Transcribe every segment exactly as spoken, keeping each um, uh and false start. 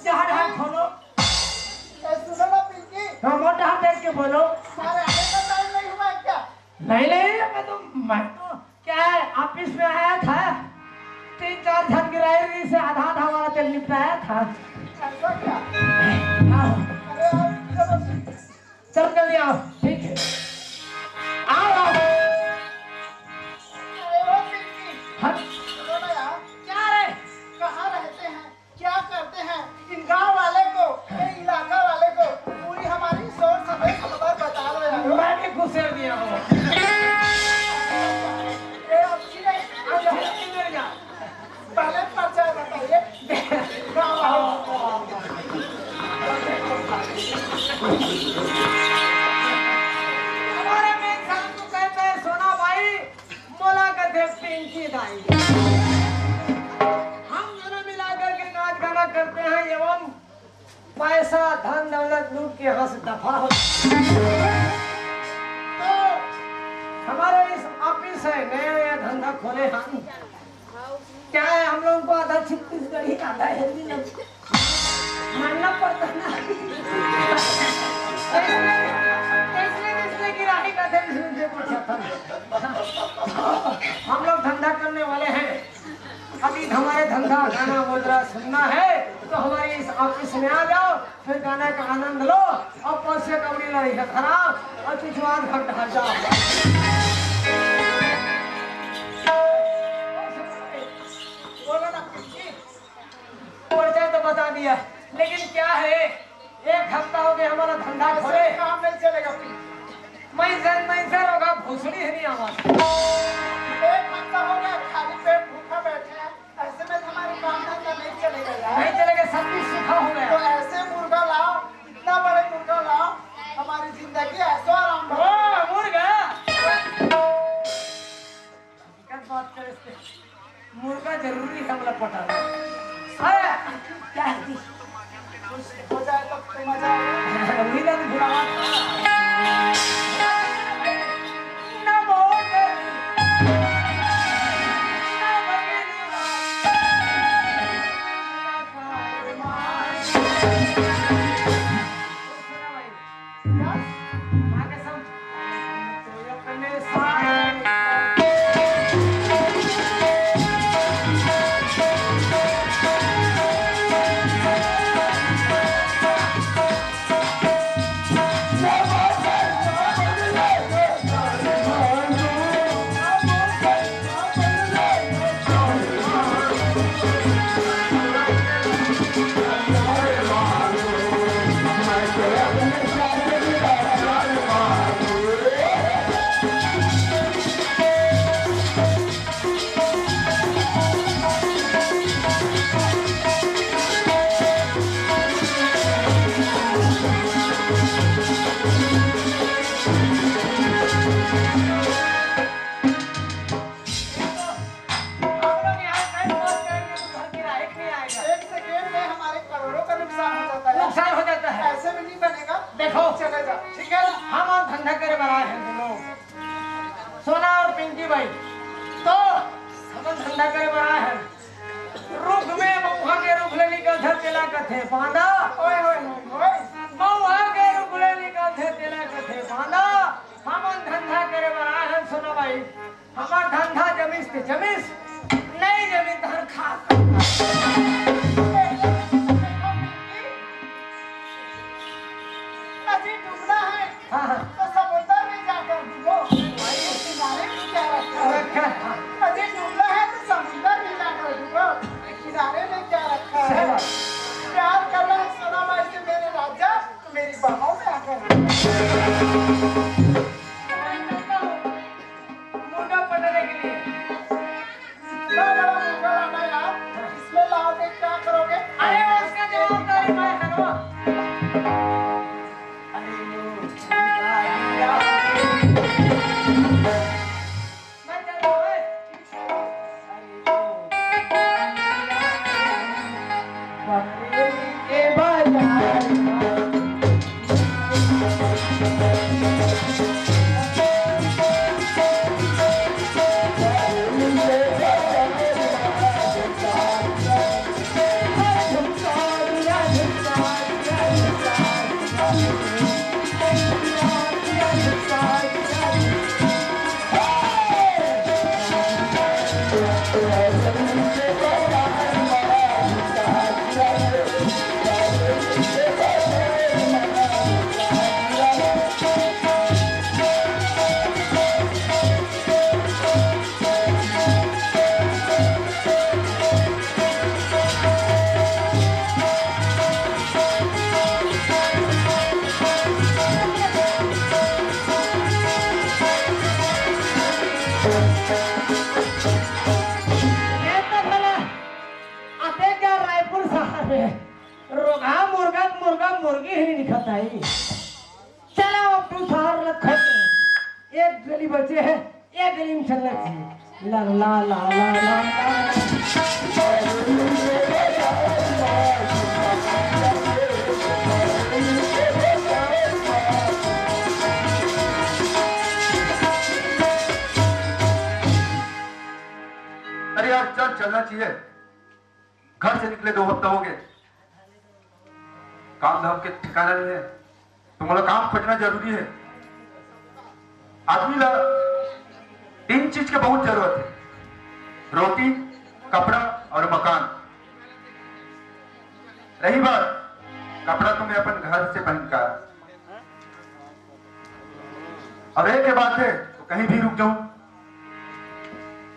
चार हाथ खोलो। ए, सुनो ना पिंकी। हाँ, मोटा हाथ देख के बोलो। अरे, आने का टाइम नहीं हुआ है क्या? नहीं, नहीं, मैं तो, मैं तो क्या है, ऑफिस में आया था, तीन चार झन गिराए रही से आधा आधा वाला तेल निपटाया था। ऐसा क्या? हाँ। अरे, आप चलो। चल, जल्दी आओ। ठीक है, आओ, आओ। अरे, वो पिंकी। हाँ। सुनो ना यार। क्या रे? कहाँ रहते हैं? क्या करते हैं? इन गांव वाले को, ये इलाका वाले को पूरी हमारी शोर समेत खबर बता दो यार। मैं भी घुसेड़ दिया हूँ। ये अच्छी नहीं, अच्छी नहीं मेरी जान। पहले परिचय बताइए। गांव वाले। हमारे मेन साहब को कहते हैं सोना भाई, मोला कथे पिंकी दाई। हम दोनों मिलाकर के नाच गाना करते हैं एवं पैसा धन दौलत लूट के यहाँ से दफा हो। तो हमारा इस ऑफिस है, नया नया धंधा खोले हम। क्या है, हम लोगों को आधा छत्तीसगढ़ी, आधा हिंदी लग-, मानना पड़ता ना। इसलिए, इसलिए, इसलिए गिराही का धन सुनते कुछ था। हम लोग धंधा करने वाले हैं। अभी हमारे धंधा गाना मुजरा सुनना है तो हमारे इस ऑफिस में आ जाओ, फिर गाना का आनंद लो और पैसे कौड़ी लड़ाई है खराब और कुछ आध घंटा जाओ। बोलो ना पिंकी। परिचय तो बता दिया, लेकिन क्या है, एक हफ्ता हो गया हमारा धंधा खोले। काम नहीं चलेगा पिंकी। मैं जन, मैं जन होगा, भोसड़ी है नहीं आवाज। एक हफ्ता हो गया, खाली पेट भूखा बैठे हैं, ऐसे में हमारे काम धंधा नहीं चलेगा यार। नहीं चलेगा, सब कुछ सूखा हो गया। तो ऐसे मुर्गा लाओ, इतना बड़े मुर्गा लाओ, हमारी जिंदगी ऐसो आराम हो। ओ, मुर्गा। हकीकत बात करे से मुर्गा जरूरी है, हमला पटाना। अरे, क्या है जी? कुछ हो जाए तो, तो मजा आएगा। उही ला तो बुलावा। नमो नमो। हम लोग यहाँ कहीं पहुंच जाएंगे तो घर गिराहक नहीं आएगा। एक सेकेंड में हमारे करोड़ों का नुकसान हो जाता है। नुकसान हो जाता है। ऐसे में नहीं बनेगा। देखो, चले जाओ। ठीक है, हम और धंधा करे बर आए हैं दोनों, सोना और पिंकी भाई। तो हम धंधा करे बर आए हैं। रुख में मउहा के रुख ले निकलथे तेला कथे बांदा। ओए, ओए, ओए, ओए। मउहा के रुख ले निकलथे तेला कथे बांदा। हमन धंधा करे बर आए हन सोना भाई। हमर धंधा जमिस ते जमिस, नहीं जमिस तहन खा। अजी डूबना है। हाँ, हाँ। तो समुद्र में जाकर डूबो। किनारे में क्या रखा है? रखा है। अरे डूबना है तो समुद्र में जाकर डूबो। किनारे में क्या रखा है? सही बात। प्यार करना है सोना भाई से मेरे राजा, तो मेरी बाहों में आकर। मुर्गा पकड़ने के लिए। बड़ा बड़ा मुर्गा लाना यार, इसमें लाओगे क्या करोगे? अरे, उसका जवाबदारी मैं है ना। अरे, वो मुर्गा लाया। मैं चल रहा हूँ, ए। अरे, वो बकरी के बाजार में। ए तो भला, अते क्या रायपुर शहर में रोगहा मुर्गा, मुर्गा मुर्गी ही नहीं दिखत हे। चला अब तू शहर ल खोज। एक गली बचे हे, एक गली में चलना चाहिए। ला ला ला ला ला ला। अरे यार, चल, चलना चाहिए। घर से निकले दो हफ्ता हो गए, काम धाम के ठिकाना नहीं है, तो मोला काम खोजना जरूरी है। आदमी ला तीन चीज के बहुत जरूरत है, रोटी, कपड़ा और मकान। रही बात कपड़ा, तो मैं अपन घर से पहन का, और एक के बात है तो कहीं भी रुक जाऊं,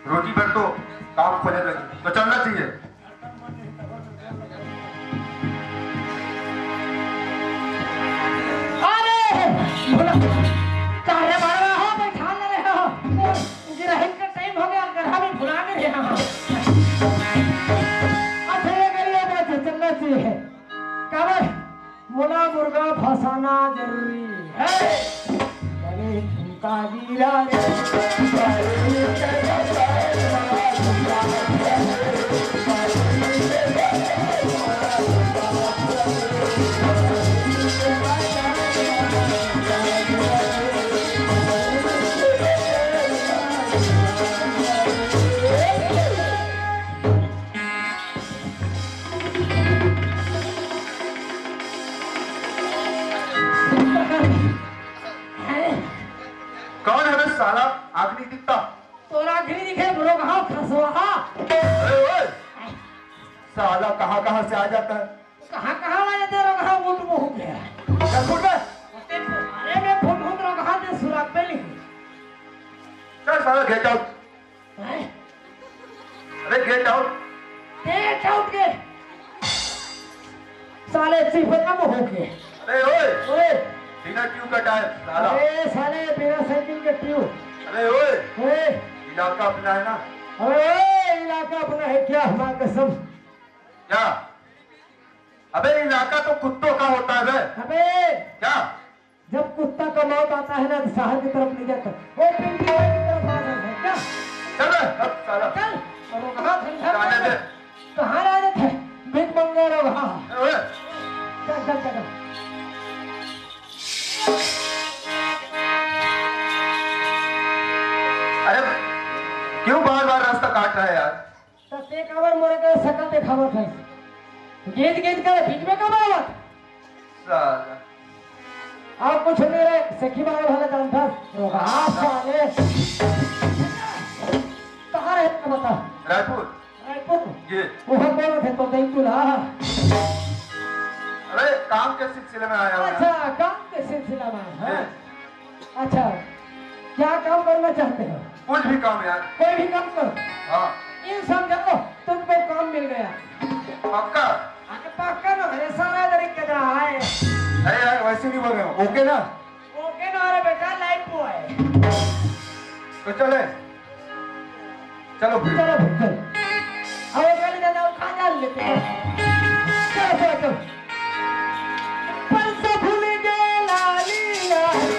रोटी भर तो काम खोजे लगी, तो चलना चाहिए। अरे भुला, काहे मार रहा हो, बैठा ले रहे हो। गिरहिन का टाइम हो गया, गरहा भी भुला गए हैं। अच्छा, ये करिए, चलना चाहिए। काबर मोला मुर्गा फंसाना जरूरी है। अरे झुमका गिरा रे। कौन है बे साला? आँख नहीं दिखता? तोर आँख नहीं दिखे, रोगहा खसवाहा। अरे ओए, साला कहाँ कहाँ से आ जाता है? कहाँ कहाँ आ जाता है रोगहा? वो तो बहुत गया। चल फुट बे। अरे मैं फुट हूँ, रोगहा दे सुराग पे नहीं। चल साला, गेट आउट। हैं? अरे गेट आउट। गेट आउट के। साले चिपरा में होके। अरे ओए, ओए। बिना ट्यूब का टायर साला। अरे साले, बिना साइकिल के ट्यूब। अरे ओए, ओए। इलाका अपना है ना? अरे ओए, इलाका अपना है क्या? माँ कसम। क्या? अबे इलाका तो कुत्तों का होता है बे। अबे क्या? जब कुत्ता का मौत आता है ना, तो शहर की तरफ नहीं जाता, वो पिंडी की तरफ आ जाता है। क्या? चल बे, अब साला। चल, रोगहा धंधा जाने दे। कहाँ आ जाता है? भिख मंगे रोगहा। ए, ओए। चल, चल, चल, चल। अरे, क्यों बार-बार रास्ता काट रहा है यार? त ते काबर मोरे के शकल देखावत हस? गीत गीत के बीच में कब आवत? साला। अब कुछ नहीं रे, सखी बाबा वाला जानता हस? रोगहा साले। कहाँ रहे बता? रायपुर। रायपुर? ये। वो कौन थे तो देख तू ना। अरे, काम के सिलसिले में आया हूँ यार। अच्छा, काम के सिलसिला में, हाँ। ये। अच्छा, क्या काम करना चाहते हो? कुछ भी काम यार। कोई भी काम करो। हाँ। यूं समझो, तुमको काम मिल गया। पक्का? अरे पक्का ना, अरे साला इधर एक कदरा है। अरे यार, वैसे नहीं बोल रहे हो, ओके ना? ओके ना रे बेटा, लाइफ बॉय। तो चले। चलो फिर। चलो फिर, चलो। अब वो गाली दादा, वो खा जा लेते हैं। चलो, चलो, चलो। परसों भूल गए लाली, लाली।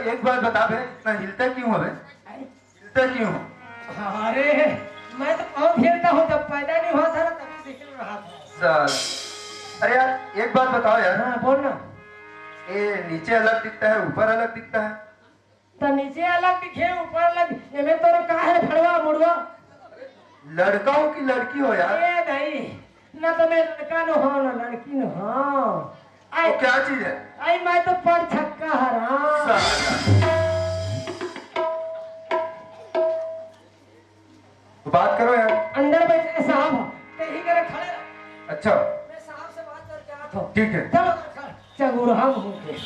एक बात बता बे, इतना हिलता क्यों है बे? हिलता क्यों? अरे, मैं तो बहुत हिलता हूँ, जब पैदा नहीं हुआ था ना, तब से हिल रहा था। साला। अरे यार, एक बात बताओ यार। हाँ, बोल ना। ये नीचे अलग दिखता है, ऊपर अलग दिखता है। तो नीचे अलग दिखे, ऊपर अलग, एमे तोर का है, फड़वा मुड़वा? लड़का हो कि लड़की हो यार? ए भाई, ना तो मैं लड़का नो हाँ, ना लड़की नो हाँ। आई, तो क्या चीज है? आई, मैं तो पर छक्का हराम। साला। तो बात करो यार। अंदर बैठे साहब, ते ही करे खड़े रहो। अच्छा। मैं साहब से बात करके आता हूँ। ठीक है। चलो, चलो। चंगुरहा मुंह के। ओ,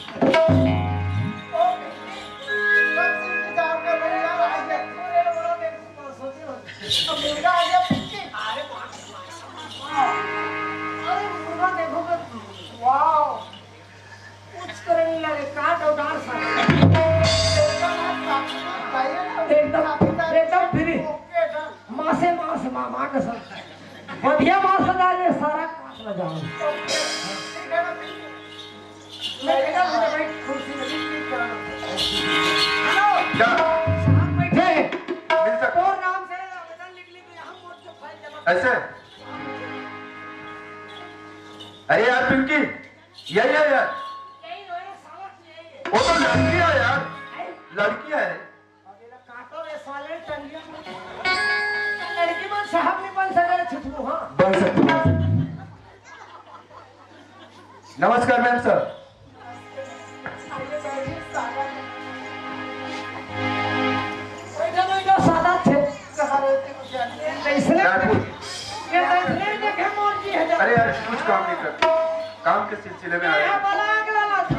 कब से इंतजार कर रहे हैं यार, आज तक। अरे, बड़ा देखो, पाँच सौ की हो गई। अब मुर्गा आ गया, पिंकी। अरे, बाप रे, बाप रे। अरे, मुर्गा देखो, वाओ। कुछ करने लगे, काट और डाल सारे। एकदम, एकदम फ्री। ओके, डन। मासे मास, मा-, माँ कसम। बढ़िया मास डाल ले, सारा काट ना जाओ। ओके, ठीक है ना, ठीक है। मैं कहता हूँ, भाई, कुर्सी में भी क्लिक करा। हेलो। क्या? साहब बैठे हैं। मिल सकता। और नाम से आवेदन लिख ली, तो यहाँ मोड़ के फाइल जमा। ऐसे? अरे यार, पिंकी, यही है यार। यही लो, ये साला यही है। वो तो लड़की है यार। है? लड़की है। अब ये काटो रे साले टंगिया। लड़की बन साहब नहीं बन सके रे छुटकू, हाँ। बन सकते, बन सकते। नमस्कार मैम सर। बैठो, बैठो, सादा थे। इसने, रायपुर। ये तो इसने देखे मोर जी है। अरे यार, कुछ काम नहीं करते, काम के सिलसिले में आए हैं। बलांग लाला था।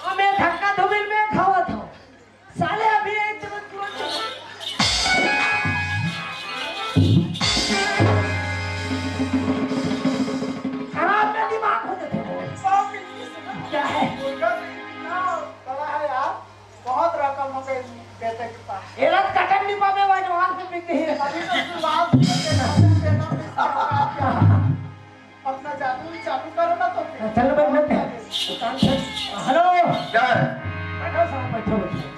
हम ये धक्का धुमिल में खावा था। साले अभी एक जगह तुरंत खराब में दिमाग हो जाते हैं। क्या है? बड़ा है यार, बहुत रकम हो गई बेटे के पास। एला कटन नहीं पावे, वो एडवांस में बिक गई है। अभी तो शुरुआत हुई है, बेटा, बेटा, बेटा। अपना जादू ही चालू करो ना तो फिर। चलो भाई, बैठते हैं। दुकान से। हेलो। क्या है? बैठो साहब, बैठो, बैठो।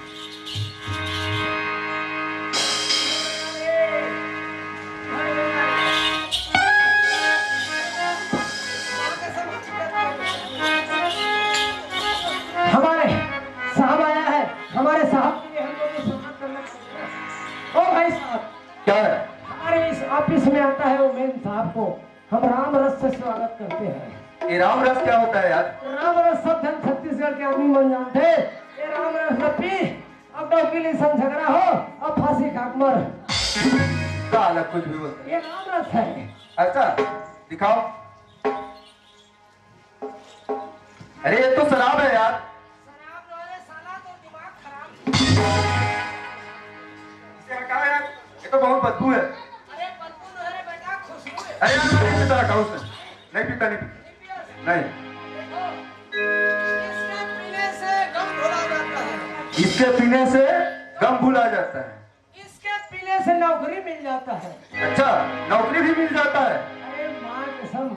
हमारे साहब आया है, हमारे साहब के लिए हम लोग को स्वागत करना चाहिए। ओ भाई साहब, क्या है? हमारे इस ऑफिस में आता है वो मेन साहब को हम राम रस से स्वागत करते हैं। ये राम रस क्या होता है यार? राम रस सब जन छत्तीसगढ़ के आदमी मन जानते हैं। ये राम रस न पी, अब डौकी ले संग झगड़ा हो, अब फांसी खाक मर। साला कुछ भी बोलते हैं। ये राम रस है। अच्छा, दिखाओ। अरे, ये तो शराब है यार। शराब लो रे साला, तो दिमाग खराब है। इसे हटाओ यार, ये तो बहुत बदबू है। अरे, बदबू लो रे बेटा, खुशबू है। अरे यार, मैं नहीं पीता, हटाओ उसे। नहीं पीता, नहीं पीता। नहीं पिया? नहीं। देखो, इसके पीने से गम भुला जाता है। इसके पीने से गम भुला जाता है। इसके पीने से नौकरी मिल जाता है। अच्छा, नौकरी भी मिल जाता है? अरे माँ कसम,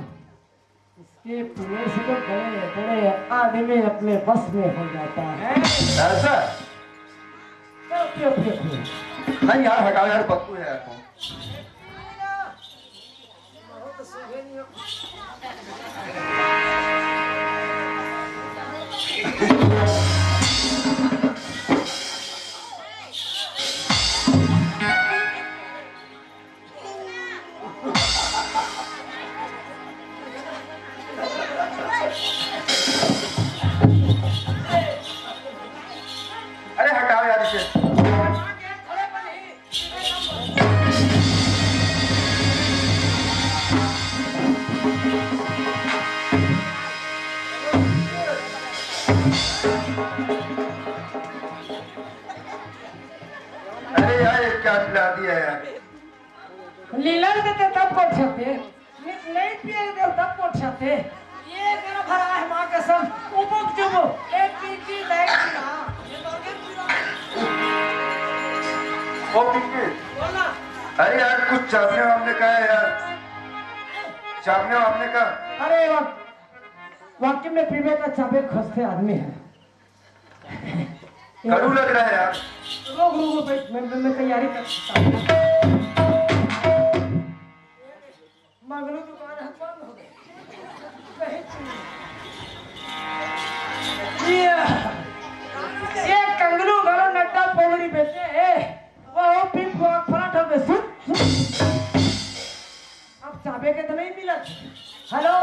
इसके पीने से तो बड़े बड़े आदमी अपने बस में हो जाता है। ऐसा? पियो, पियो, पियो, पियो। नहीं यार, हटाओ यार, बदबू है यार, कौन? अरे हटाओ यार इसे। अरे यार, ये क्या पिला दिया यार? लीला देते तब गोठियाते, नहीं पिए दे तब गोठियाते। ये कर भरा है माँ कसम, उबुक जुबुक, एक पीकी लाइट ना, ये तो के पूरा। ओ पीकी। बोला। अरे यार, कुछ चापने वापने का है यार, चापने वापने का। अरे वाह, वाकई में पीवे का चापे खस्ते आदमी है। कड़ू लग रहा है यार। रुक, रुक, रुक, मैं, मैं, मैं तैयारी कर सकता हूँ। मंगलू दुकान है, बंद हो गई। ये, ये कंगलू घलो नड्डा पोगरी बेचे, ए, वो पिप वो फलाट हो गए, सुन, सुन। अब चाबे के तो नहीं मिलत। हेलो।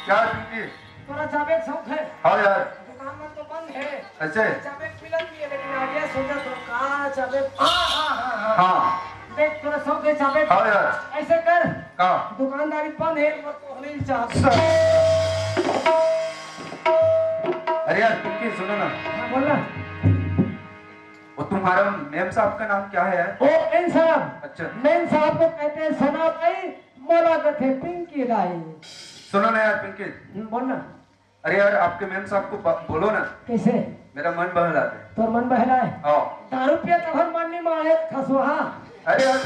क्या पिंकी? तोरा चाबे के शौक है? हाँ यार। दुकान मन तो बंद है। ऐसे? चाबे के मिलत नहीं है, लेकिन आइडिया सोचा तो का चाबे? हाँ, हाँ, हाँ, हाँ। हाँ। देख, तोरा शौक है चाबे के। हाँ यार। ऐसे कर। का? दुकानदारी बंद है, पर तो नहीं चाहते। अरे यार, पिंकी, सुनो ना। हाँ, बोल ना। वो तुम्हारा मेम साहब का नाम क्या है यार? ओ, मेम साहब। अच्छा। मेम साहब को कहते हैं सोना भाई, मोला कहते हैं पिंकी दाई। सुनो ना यार पिंकी। हम्म, बोल ना। अरे यार, आपके मेम साहब को ब-, बोलो ना। कैसे? मेरा मन बहला दे। तोर मन बहला है? हाँ। दारू पिया तब मन नहीं मारे खसुआ। अरे यार,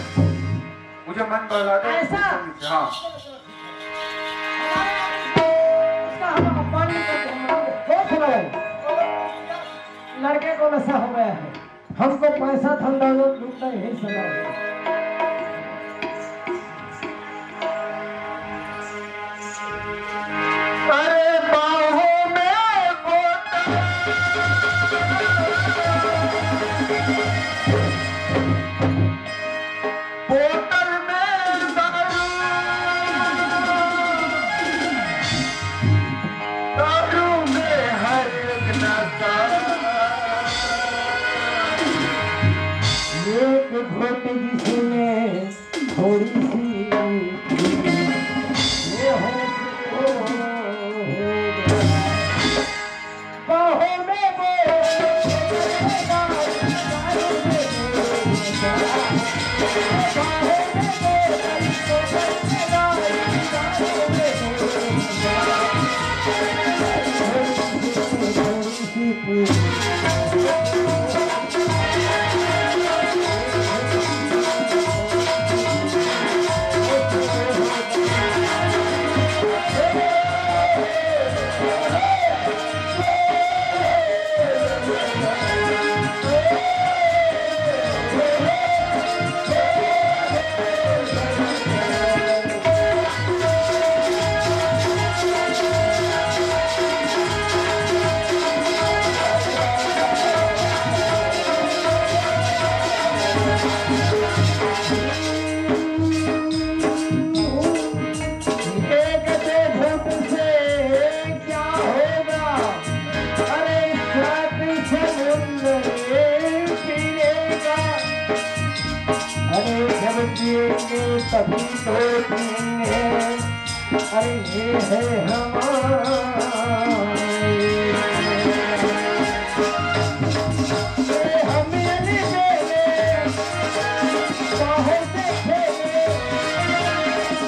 मुझे मन बहला दे। ऐसा? हाँ। उसका हम अपमान नहीं करते, हम लोग दोस्त हैं। लड़के को नशा हो गया है, हमको पैसा धंधा लोग लूटना यही सदा है। अरे बाहों में बोतल, बोतल में दारू, दारू में हर एक नशा। एक घुट जिसने थोड़ी सी, वो होश खो गया। बाहों में वो एक दो घूंट से क्या होगा? अरे, सात समुंदर पीने का। अरे, जब पिएंगे तभी तो पीएंगे। अरे, ये है हमारे। अरे, हम ये नहीं मेले, बाहर से खेले।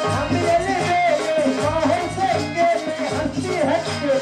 हम ये नहीं मेले, बाहर से खेले। हंसी हट के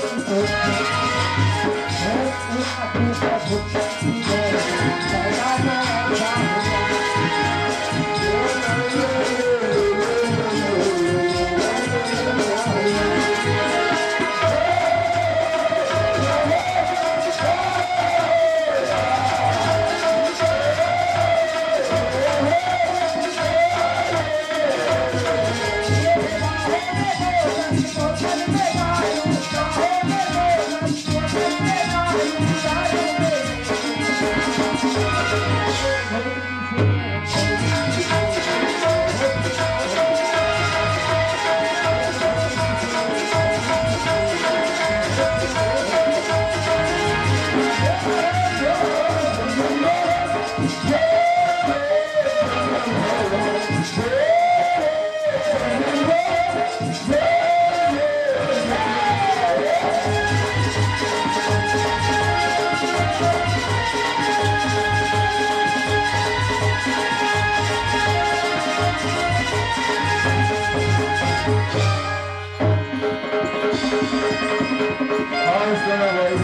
हाय सोना भाई,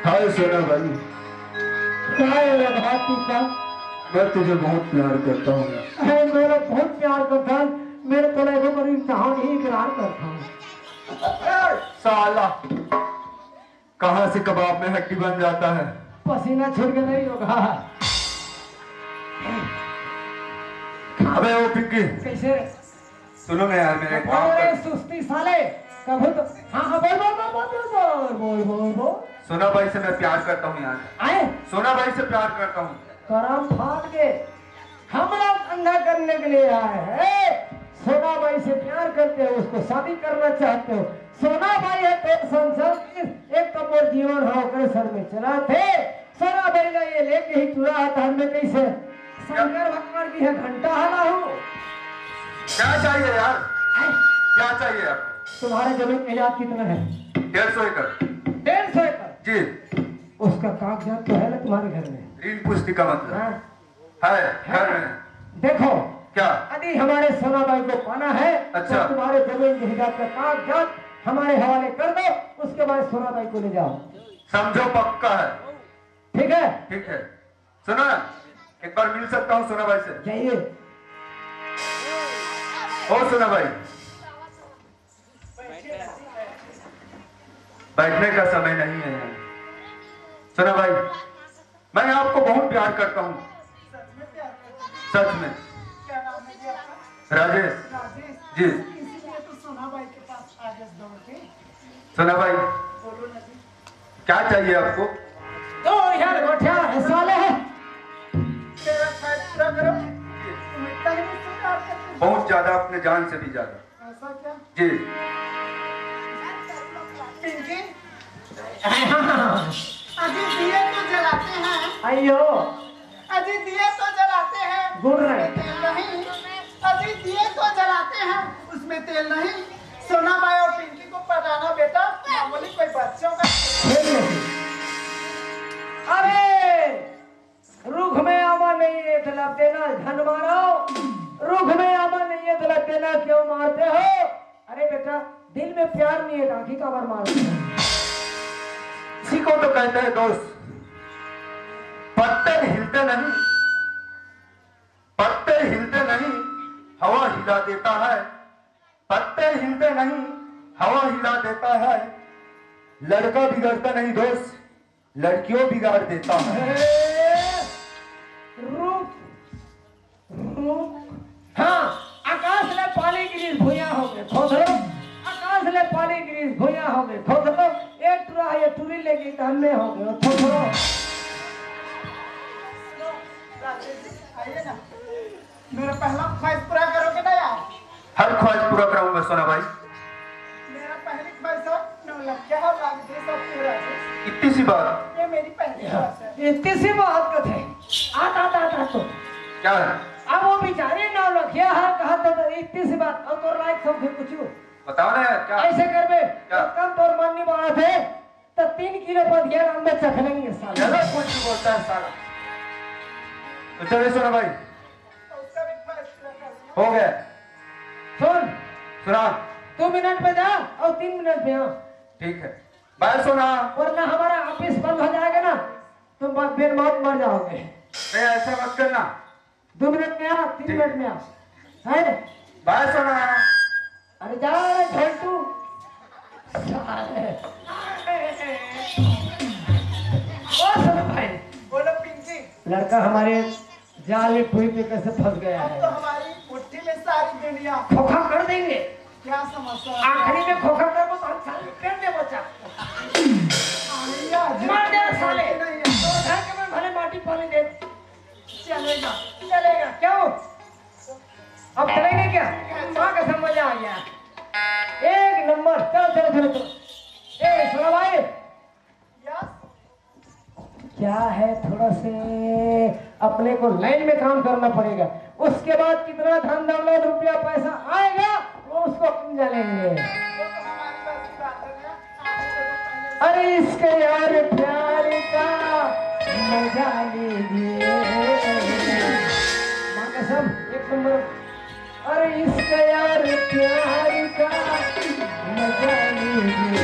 हाय सोना भाई। काय रे भाती का? मैं तुझे बहुत प्यार करता हूँ। अरे, मेरा बहुत प्यार करता है, मेरे को लगे पर इम्तिहान ही इकरार करता हूँ। साला, कहाँ से कबाब में हड्डी बन जाता है? पसीना छूट के नहीं होगा। अबे ओ पिंकी, कैसे? सुनो ना यार, मेरा एक काम अरे कर। सुस्ती साले, कभू तो, हाँ, हाँ, बोल, बोल, बोल। सोना भाई से मैं प्यार करता हूँ यार। आए? सोना भाई से प्यार करता हूँ। करम फाट के हम लोग धंधा करने के लिए आए हैं। सोना भाई से प्यार करते हो, उसको शादी करना चाहते हो। सोना भाई है तो संसार की एक कमर जीवन है, ओकरे सर में चला थे। सोना भाई ने ये लेके ही चुरा हाथ में कैसे शंकर भगवान की है घंटा हला हूँ। क्या चाहिए यार? आए? क्या चाहिए आपको? तुम्हारा जमीन का जायदाद कितना है? डेढ़ सौ एकड़। डेढ़ सौ एकड़? जी। उसका कागजात तो है ना तुम्हारे घर में? ऋण पुस्तिका मतलब? हाँ। है, घर में। देखो, क्या? यदि हमारे सोना भाई को पाना है, अच्छा। तो तुम्हारे जमीन जायदाद का कागजात हमारे हवाले कर दो, उसके बाद सोना भाई को ले जाओ। समझो, पक्का है। ठीक है? ठीक है। सुनो ना, एक बार मिल सकता हूँ सोना भाई से? जाइए। ओ सोना भाई, बैठने का समय नहीं है यहाँ। सोना भाई, मैं आपको बहुत प्यार करता हूँ। सच में। राजेश। जी। सोना भाई, क्या चाहिए आपको? तो यार गोठिया है साले है। बहुत ज्यादा, अपने जान से भी ज्यादा। ऐसा क्या? जी। पिंकी, अजी दिए तो जलाते हैं। अयो। अजी दिए तो जलाते हैं। गुड़ रहे। उसमें तेल नहीं। अजी दिए तो जलाते हैं, उसमें तेल नहीं। सोना भाई और पिंकी को पटाना बेटा मामूली कोई बच्चों का खेल नहीं। अरे रुख में आमा नहीं है तो लग देना, झन मारो। रुख में आमा नहीं है तो लग देना, क्यों मारते हो? अरे बेटा, दिल में प्यार नहीं है, आंखी काबर मारते हो? इसी को तो कहते हैं दोस्त, पत्ते हिलते नहीं, पत्ते हिलते नहीं, हवा हिला देता है। पत्ते हिलते नहीं, हवा हिला देता है। लड़का बिगड़ता नहीं दोस्त, लड़कियों बिगाड़ देता है। रुख, रुख। हाँ, आकाश ले पानी गिरिस भुइयां हो गए, खोदरो। आकाश ले पानी गिरिस भुइयां हो गए, खोदरो। एक टुरा ये टुरी लेके धन्य हो गए, खोदरो। राजेश जी, आइए ना। मेरा पहला ख्वाहिश पूरा करोगे ना यार? हर ख्वाहिश पूरा कराऊंगा सोना भाई। मेरा पहली ख्वाहिश है नौ लखिया हो लाख दे सब पूरा। इतनी सी बात? ये मेरी पहली ख्वाहिश है। इतनी सी बात कथे। आता, आता, आता तो। क्या है? अब वो बेचारी नौ लखिया है, कहा तो इतनी सी बात। अब तो लायक सब फिर कुछ बताओ ना यार, क्या? ऐसे कर बे, क्या? कम तोर मन नहीं बढ़ा थे। तो तीन किलो पथिया राम में चख लेंगे साला। चलो, कुछ भी बोलता है साला। तो चलिए सोना भाई, हो गया। सुन, सुना। दो मिनट में जा और तीन मिनट में आ। ठीक है, बाय सोना। वरना हमारा ऑफिस बंद हो जाएगा ना, तुम ब-, बेन मौत मर जाओगे। नहीं, ऐसा मत करना। दो मिनट में आ, तीन मिनट में आ। है? बाय सोना। अरे जा रे झोंटू। साले। ओ सोना भाई। बोलो पिंकी। लड़का हमारे जाल में, पुई में कैसे फंस गया है। अब तो हमारी मुट्ठी में सारी दुनिया। खोखा कर देंगे। क्या समस्या है? आखिरी में खोखा कर दो तो हम साले पेट में बचा। अरे यार, मार दे साले। नहीं है। घर के में भले माटी पानी दे। चलेगा। चलेगा, क्यों? अब चलेंगे क्या? माँ कसम, मजा आ गया। एक नंबर। चलो, चलो, चलो, चलो। ए, सुनो भाई। क्या है, थोड़ा से अपने को लाइन में काम करना पड़ेगा। उसके बाद कितना धन दौलत, रुपया, पैसा आएगा, वो उसको हम जानेंगे। अरे इश्क यार प्यार का मजा लीजिए। माँ कसम, एक नंबर। अरे इश्क यार प्यार का मजा लीजिए।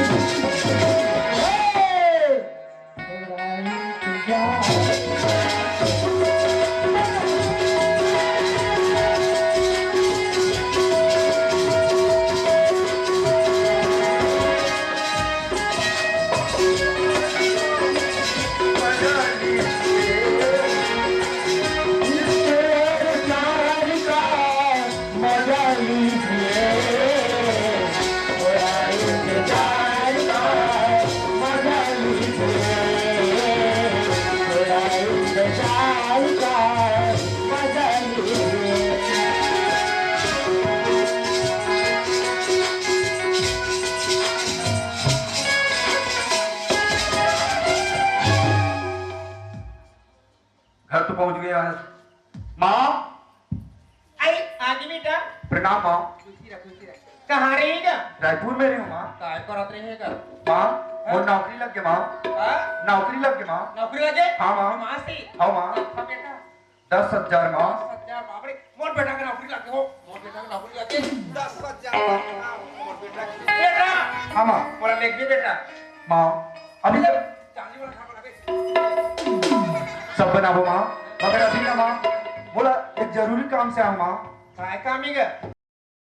हे! थोड़ा इंतजार। पहुंच गया। माँ। आई, आगे बेटा। प्रणाम माँ। खुशी रह, खुशी रह। कहाँ रही गा? रायपुर में रही हूँ माँ। काय करत रहे गा? माँ, मोर नौकरी लग गया माँ। हाँ? नौकरी लग गया माँ। नौकरी लगे? हाँ माँ। माँ से? हाँ माँ। हाँ बेटा। दस हजार माँ। दस हजार, बाप रे। मोर बेटा के नौकरी लग गया हो। मोर बेटा के नौकरी लग गया। दस हजार माँ, मोर बेटा के। बेटा। हाँ माँ। मोला लेग भी बेटा। माँ, अभी जब चांदी वाला खाना लगे। सब बनाबो माँ, मगर अभी ना माँ, मोला एक जरूरी काम से आऊँ माँ। काय काम ही गा?